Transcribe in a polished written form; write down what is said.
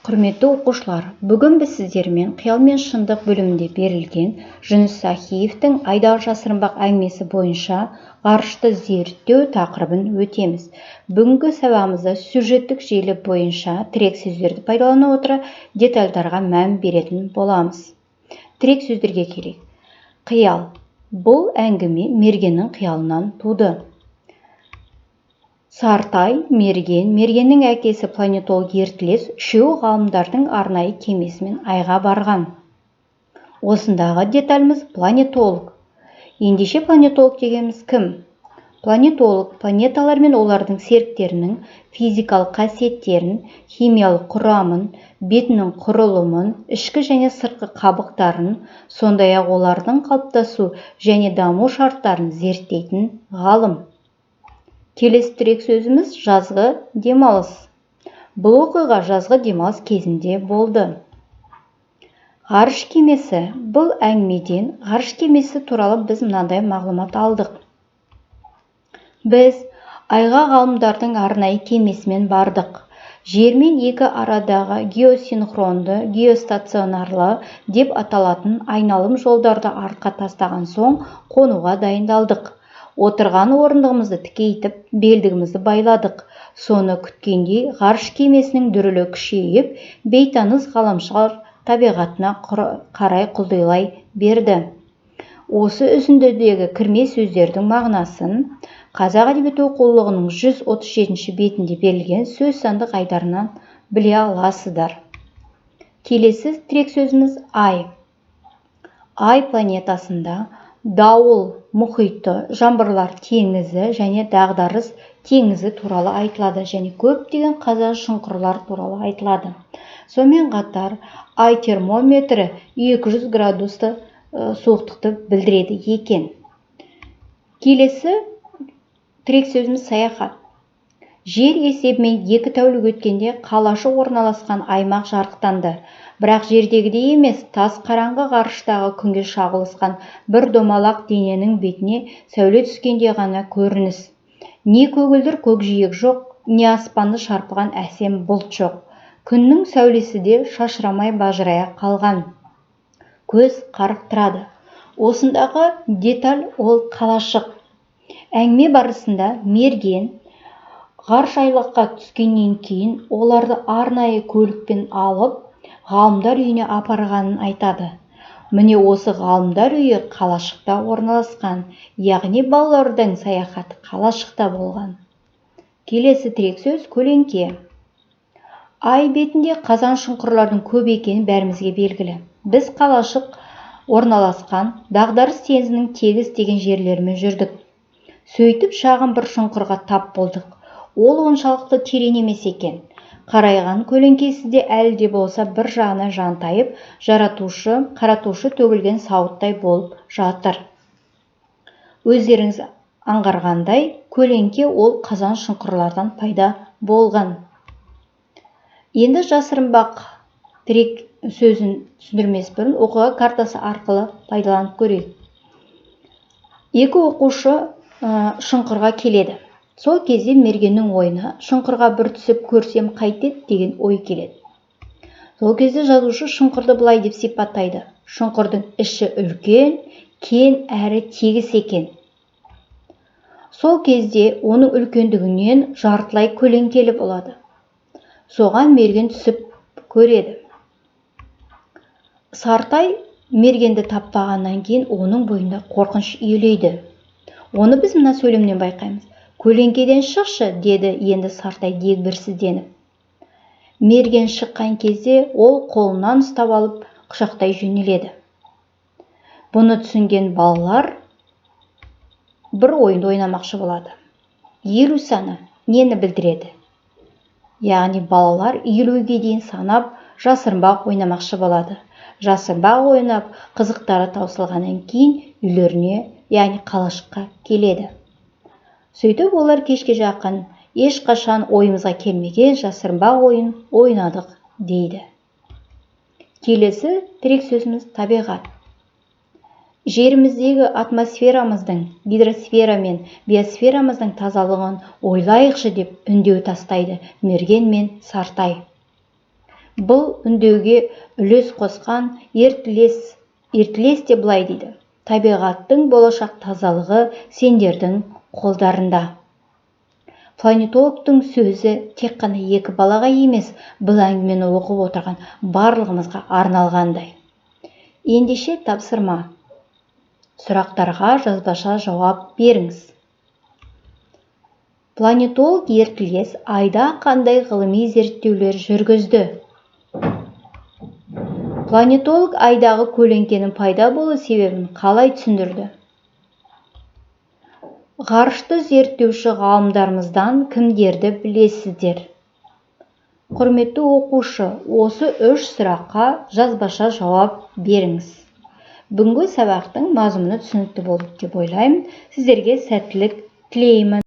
Құрметті оқушылар, бүгін біз сіздермен «Қиял мен шындық» бөлімінде берілген Жүніс Сахиевтің «Айдағы жасырынбақ» әңгімесі бойынша ғарышты зерттеу тақырыбын өтеміз. Бүгінгі сабағымызда сюжеттік желі бойынша тірек сөздерді пайдалана отыра, детальдарға мән беретін боламыз. Тірек сөздерге келейік. Қиял. Бұл әңгіме Мергеннің қиялынан туды. Сартай, Мерген, Мергеннің әкесі планетолог Ертілес, үшеуі ғалымдардың арнайы кемесімен Айға барған. Осындағы деталіміз – планетолог. Ендеше, планетолог дегеніміз кім? Планетолог – планеталар мен олардың серіктерінің физикалық қасиеттерін, химиялық құрамын, бетінің құрылымын, ішкі және сыртқы қабықтарын, сондай-ақ олардың қалыптасу және даму шарттарын зерттейтін ғалым. Келесі тірек сөзіміз – жазғы демалыс. Бұл оқиға жазғы демалыс кезінде болды. Ғарыш кемесі. Бұл әңгімеден ғарыш кемесі туралы біз мынандай мағлұмат алдық: Біз Айға ғалымдардың арнайы кемесімен бардық. Жермен екі арадағы геосинхронды, геостационарлы деп аталатын айналым жолдарды артқа тастаған соң, қонуға дайындалдық. Отырған орындығымызды тікейтіп, белдігімізді байладық. Соны күткендей, ғарыш кемесінің дүрілі күшейіп, бейтаныс ғаламшар табиғатына қарай құлдилай берді. Осы үзіндідегі кірме сөздердің мағынасын «Қазақ әдебиеті» оқулығының 137 бетінде берілген сөз сандық айдарынан біле аласыздар. Келесі тірек сөзіміз – Ай. Ай планетасында дауыл мұхиты, жаңбырлар теңізі және дағдарыс теңізі туралы айтылады және көптеген қазан шұңқырлар туралы айтылады. Сонымен қатар Ай термометрі 200 градусты суықтықты білдіреді екен. Келесі тірек сөзіміз – саяхат. Жер есебімен 2 тәулік өткенде қалашық орналасқан аймақ жарықтанды. Бірақ жердегідей емес, тас қараңғы ғарыштағы күнге шағылысқан бір домалақ дененің бетіне сәуле түскенде ғана көрініс. Не көгілдір көкжиек жоқ, не аспанды шарпыған әсем бұлт жоқ. Күннің сәулесі де шашырамай бажырая қалған. Көз қарықтырады. Осындағы деталь – ол қалашық. Әңгіме барысында Мерген ғарыш айлаққа түскеннен кейін оларды арнайы көлікпен алып, ғалымдар үйіне апарғанын айтады. Міне, осы ғалымдар үйі қалашықта орналасқан, яғни балалардың саяхаты қалашықта болған. Келесі тірек сөз – көлеңке. Ай бетінде қазан шұңқырлардың көп екені бәрімізге белгілі. Біз қалашық орналасқан дағдарыс теңізінің тегіс деген жерлерімен жүрдік. Сөйтіп, шағын бір шұңқырға тап болдық. Ол оншалықты терең емес екен. Қарайған көлеңкесі де әлі де болса бір жағына жантайып, жаратушы қаратушы төгілген сауыттай болып жатыр. Өздеріңіз аңғарғандай, көлеңке ол қазан шұңқырлардан пайда болған. Енді жасырынбақ тірек сөзін түсіндірмес бұрын, оқиға картасы арқылы пайдаланып көрейік. Екі оқушы шұңқырға келеді. Сол кезде Мергеннің ойына «Шұңқырға бір түсіп көрсем қайтеді?» деген ой келеді. Сол кезде жазушы шұңқырды былай деп сипаттайды: Шұңқырдың іші үлкен, кең әрі тегіс екен. Сол кезде оның үлкендігінен жартылай көлеңкелі болады. Соған Мерген түсіп көреді. Сартай Мергенді таппағаннан кейін оның бойында қорқыныш үйелейді. Оны біз мына сөйлемнен байқаймыз: «Көлеңкеден шықшы, – деді енді Сартай дегбірсізденіп. Мерген шыққан кезде ол қолынан ұстап алып, құшақтай жөнеледі. Бұны түсінген балалар бір ойынды ойнамақшы болады. 50 саны нені білдіреді? Яғни балалар 50-ге дейін санап, жасырынбақ ойнамақшы болады. Жасырынбақ ойнап, қызықтары таусылғаннан кейін үйлеріне, яғни қалашыққа келеді. Сөйтіп олар: «Кешке жақын ешқашан ойымызға келмеген жасырынбақ ойын ойнадық», – дейді. Келесі тірек сөзіміз – табиғат. Жеріміздегі атмосферамыздың, гидросфера мен биосферамыздың тазалығын ойлайықшы, деп үндеу тастайды Мерген мен Сартай. Бұл үндеуге үлес қосқан Ертілес те былай дейді: «Табиғаттың болашақ тазалығы сендердің қолдарында». Планетологтың сөзі тек қана екі балаға емес, бұл әңгімені оқып отырған барлығымызға арналғандай. Ендеше, тапсырма: сұрақтарға жазбаша жауап беріңіз. Планетолог Ертілес Айда қандай ғылыми зерттеулер жүргізді? Планетолог Айдағы көлеңкенің пайда болу себебін қалай түсіндірді? Ғарышты зерттеуші ғалымдарымыздан кімдерді білесіздер? Құрметті оқушы, осы үш сұраққа жазбаша жауап беріңіз. Бүгінгі сабақтың мазмұны түсінікті болды деп ойлаймын. Сіздерге сәттілік тілеймін.